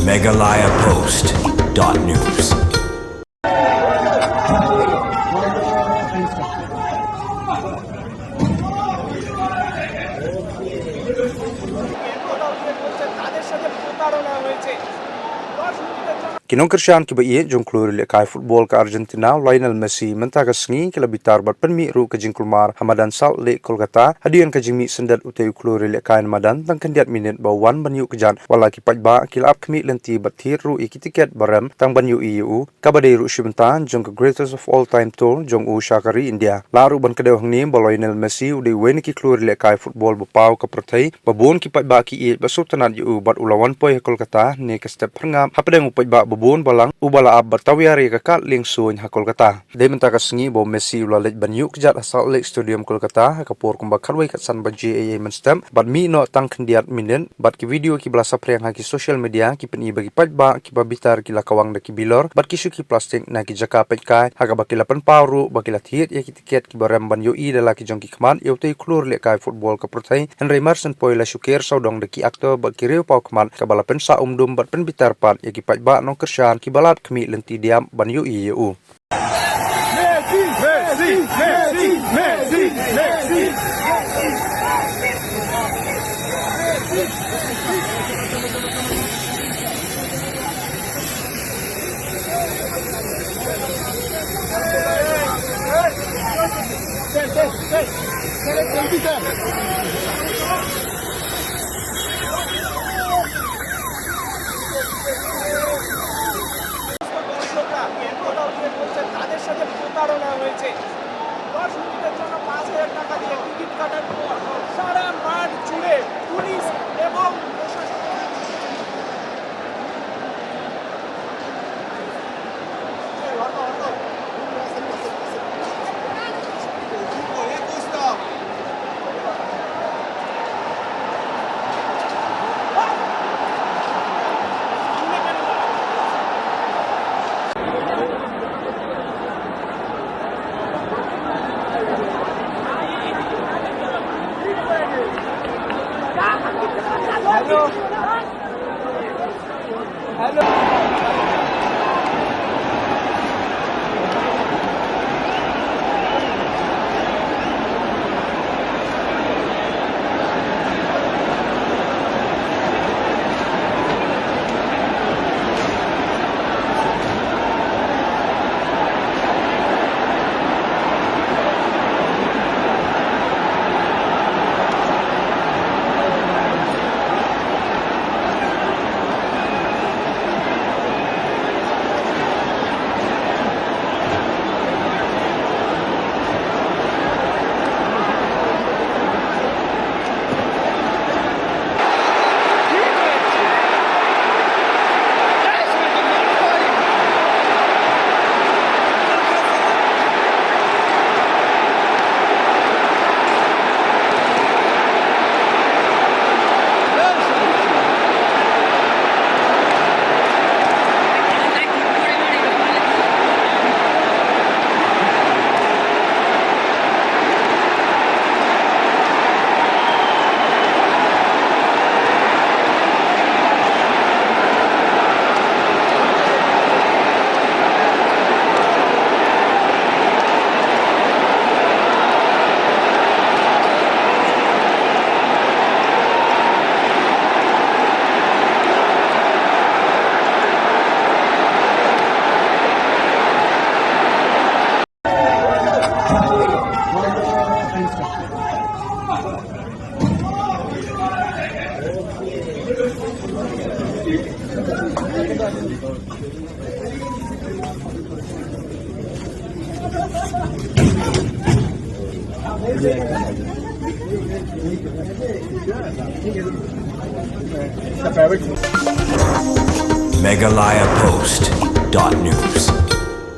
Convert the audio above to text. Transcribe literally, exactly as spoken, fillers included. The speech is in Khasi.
Meghalaya Post dot news. Ki nongkyrshan kiba ïeit jong klub riewlehkai football ka Argentina, Lionel Messi, mynta ka sngi ki la bitar bad pynmih ruh ka jingkulmar ha madan Salt Lake, Kolkata, hadien ka jingmih syndet utei u klub riewlehkai na madan tang khyndiat minit ba wan ban ïuh kjat, wat la ki paidbah ki la ap khmih lynti bad thied ruh ïa ki tiket ba rem tang ban ïohi ïa u, kaba dei ruh shi bynta jong ka greatest of all time tour jong u sha ka ri India. Lah ruh ban kdew hangne ba Lionel Messi u dei uwei na ki klub riewlehkai football ba paw ka pyrthei, ba bun ki paidbah ki ïeit bad sngewtynnat ïa u, bad u la wan poi ha Kolkata ne ka step phyrngap hapdeng u paidbah ba bun balang uba la ap bad tawiar ïa ka kad lieng suiñ ha Kolkata. Dei mynta ka sngi ba u Messi u la leit ban ïuh kjat ha Salt Lake Stadium, Kolkata, ha ka por kumba khatwei khatsan baje eiei mynstep, bad mih noh tang khyndiat minit, bad ki video kiba la saphriang ha ki social media ki pyni ba ki paidbah kiba bitar ki la kawang da ki bilor bad ki shuki plastik na ki jaka peitkai, ha kaba ki la pynpaw ruh ba ki la thied ïa ki tiket kiba rem ban ïohi da la ki jong ki khmat ïa utei u klub riewlehkai football ka pyrthei, hynrei mar shen poi la shu ker sawdong da ki actor bad ki riew paw khmat, kaba la pynsah umdum bad pynbitar pat ïa ki paidbah nongkyrshan kiba la ap khmih lynti diap ban ïohi ïa u. দর্শকরা এত দরকার করছে, তাদের সাথে প্রতারণা হয়েছে। দশ মিনিটের জন্য পাঁচ হাজার টাকা দিয়ে টিকিট কাটার পর সারা মাঠ জুড়ে পুলিশ এবং প্রশাসন। Meghalaya Post dot news.